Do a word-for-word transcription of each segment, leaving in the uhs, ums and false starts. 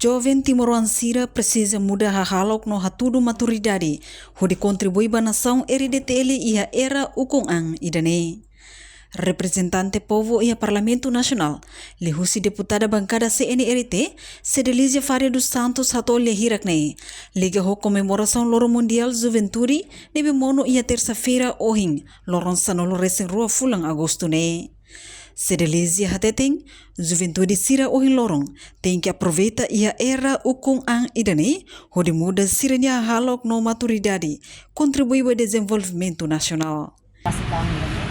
Joven timoroan sira presiza muda hahalok no hatudu maturidade, hodi kontribui ba nasaun R D T L iha era ukun-an ida-ne'e. Reprezentante povu iha Parlamentu Nasionál, liuhusi deputada bankada C N R T, Cedelizia Faria dos Santos hato'o lia hirak ne'e, liga ho komemorasaun Loron Mundiál Juventude ne'ebé monu iha tersa-feira ohin, loron sanulu-resin-rua fulan Agostu ne'e. Cedelizia hateten, juventude sira ohin loron tenke aproveita iha era ukun-an ida-ne'e, hodi muda sira-nia hahalok no maturidade, kontribui ba dezenvolvimentu nasionál. Basi kami ida-ne'e.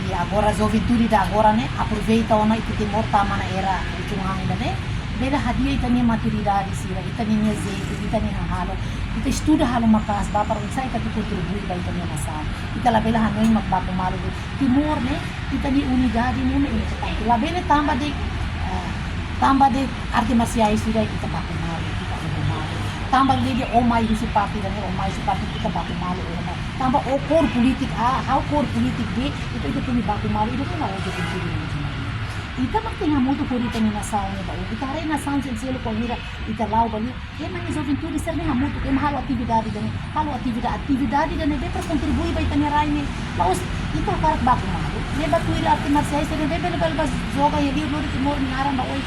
I agora juventude ida agora ne'e, aproveita ona ita Timor tama ona era ukun-an ida-ne'e. Bele hadi'a ita-nia maturidade sira, ita-nia jeitu, ita-nia hahalok. Ita estuda halo maka'as ba para oinsá ita atu kontribui ba ita-nia nasaun. Ita labele hanoin mak baku malu de'it. Timor ne'e, ita-nia unidade ne'e mak importante. Labele tanba de'it, eh, tanba de'it arte marsiais sira ita baku malu, ita baku malu. Tanba de'it ó mai husi partidu ne'e, ó mai husi partidu ita baku malu, ó mai. Tanba ó kór polítiku A, ha'u kór polítiku B, ita, ita tenke baku malu, ita tenke la'o jadi polítiku. Ita mak tenke hamutuk hodi ita-nia nasaun ne'e ba. Ita haree nasaun sel-seluk bainhira ita la'o ba lia. Ema nia juventude sira-ne'e hamutuk, ema halo atividade ida-ne'e, halo atividade, atividade ida-ne'ebé para kontribui ba ita-nia rai ne'e. La'ós ita hakarak baku malu, ne'e ba tuir arte marsiais sira-ne'e, bele, bele ba joga iha liur lori Timor nia naran ba oin.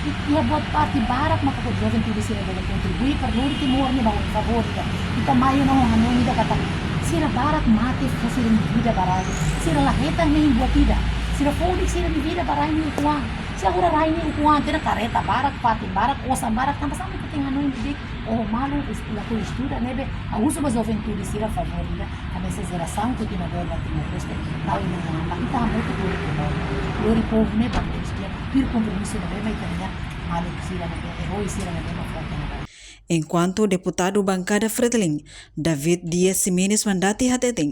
I, iha buat parte barak maka juventude sira bele kontribui para lori Timor ne'e ba oin, favór ida. Ita mai ona ho hanoin ida katak sira barak mate fó sira-nia vida ba rai. Sira la hetan nein buat ida. Sira fó de'it sira-nia vida ba rai nia ukun-an. Se agora rai nia ukun-an, tera kareta barak, fatin barak, osan barak, tanba sá mak ita tenke hanoin de'it, ó malu, es-, lakohi estuda, ne'ebé, ha'u husu ba juventude sira favór ida, hanesan jerasaun kontinuadora Timor-Leste, tau iha ne'ebá, ita hamutuk lori Timor, lori povu ne'e ba Timor-Leste, tuir kompromisu ne'ebé mak ita-nia maluk sira ne'ebé, eroi sira ne'ebé mak fó tiha ona. Enkuantu deputadu bankada Fretilin, David Dias Ximenes Mandati hateten,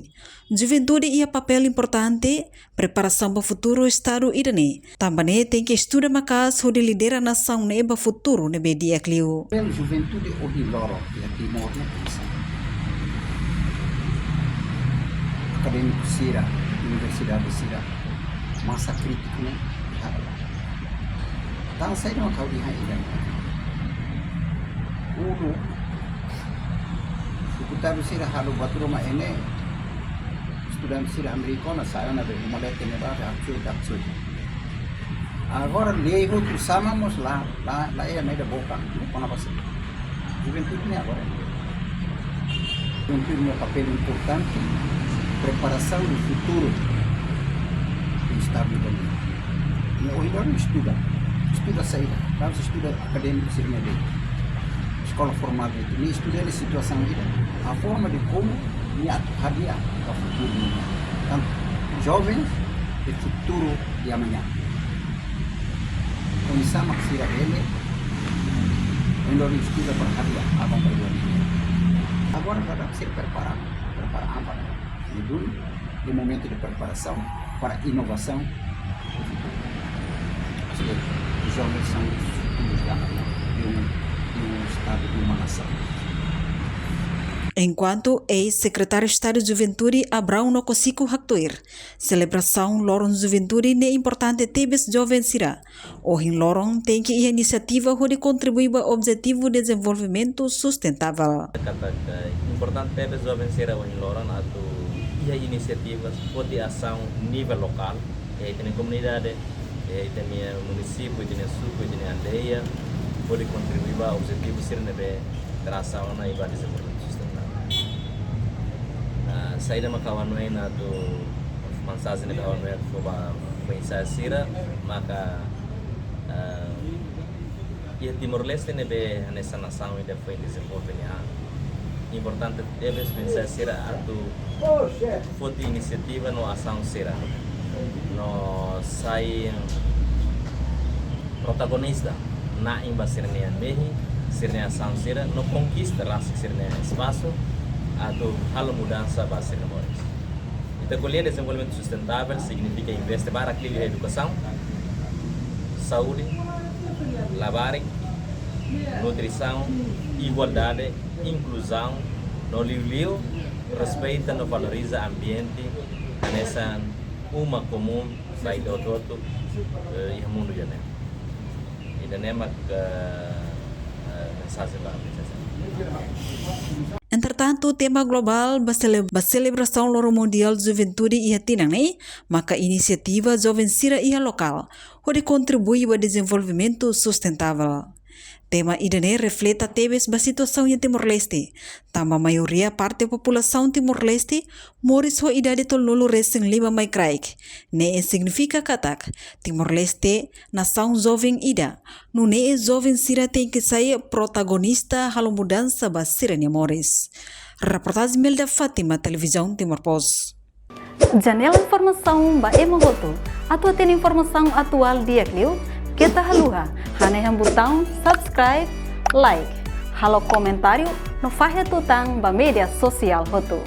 juventude iha papél importante, preparasaun ba futuru Estadu ida-ne'e. Tanba ne'e tenke estuda maka'as hodi lidera nasaun ne'e ba futuru ne'ebé di'ak liu. Bem, juventude ohin loron iha Timor ne'e pensa. Akadémiku sira, universidade sira, masa krítiku ne'e iha. Tan saida mak ha'u dehan ida-ne'e. Uluk, deputadu sira halo buat ruma ne'e, estudante sira Amérika ona sa'e ona be uma leten ne'ebá be haksoit, haksoit. Agora lei hotu sama mós la, la, la iha nada boka, kona-ba sira. Juventude ne'e agora. Juventude nia papél importante, preparasaun ba futuru do Estadu ida-ne'e. Ne'e ohin loron estuda, estuda saida, la'ós estuda akadémiku sira-ne'e de'it. Eskola formál de'it, nia estuda hela situasaun ida, a forma de como nia atu hadi'a ba futuru ne'e. Portantu, jovens é futuro de amanhã. Oinsá mak sira bele, ohin loron estuda para hadi'a aban-bainrua. Agora, agora sira prepara, prepara aban. Ne'e duni, é momento de preparação para inovação. Os jovens são os futuros da, de um, de um estado, de uma nação. Enkuantu eis-Sekretáriu Estadu Juventude Abraão Nokosiku haktuir, selebrasaun Loron Juventude ne'e importante tebes joven sira. Ohin loron tenke iha inisiativa hodi kontribui ba objetivu dezenvolvimentu sustentável. Katak importante tebes joven sira ohin loron atu iha inisiativa, foti asaun nivel lokál, iha ita-nia komunidade, iha ita-nia munisípiu, ita-nia suku, ita-nia aldeia, hodi kontribui ba objetivu sira ne'ebé trasa ona iha ba dezenvolvimentu sustentável. Ah, saida mak ha'u hanoin atu, mensajen ne'ebé ha'u hanoin atu fó ba foin-sa'e sira, maka, ah, iha Timor-Leste ne'ebé hanesan nasaun ida foin dezenvolve nian, importante tebes foin-sa'e sira atu foti inisiativa no asaun sira, no sai protagonista na'in ba sira-nia mehi, sira-nia asaun sira, no konkista rasik sira-nia espasu, atu halo mudansa ba sira-nia moris. Ita ko'alia dezenvolvimentu sustentável signifika investe barak liu iha edukasaun, saúde, labarik, nutrisaun, igualdade, inkluzaun, no liuliu respeita no valoriza ambiente, hanesan uma komún ba ita hotu-hotu, eh, iha mundu ida-ne'e. Ida-ne'e mak, eh, eh, Entretantu, tema globál ba sele-, ba selebrasaun Loron Mundiál Juventude iha tinan ne'e maka inisiativa joven sira iha lokál hodi kontribui ba dezenvolvimentu sustentável. Tema ida-ne'e refleta tebes ba situasaun iha Timor-Leste, tanba maioria parte populasaun Timor-Leste moris ho idade tolunulu-resin-lima mai kraik. Ne'e signifika katak Timor-Leste nasaun joven ida, nune'e joven sira tenke sai protagonista halo mudansa ba sira-nia moris. Reportajen Melda Fátima, Televizaun Timor Post. Janela informasaun ba ema hotu. Atu hatene informasaun atuál di'ak liu, keta haluha hanehan butaun subscribe, like, halo komentáriu no fahe tutan ba média sosiál hotu.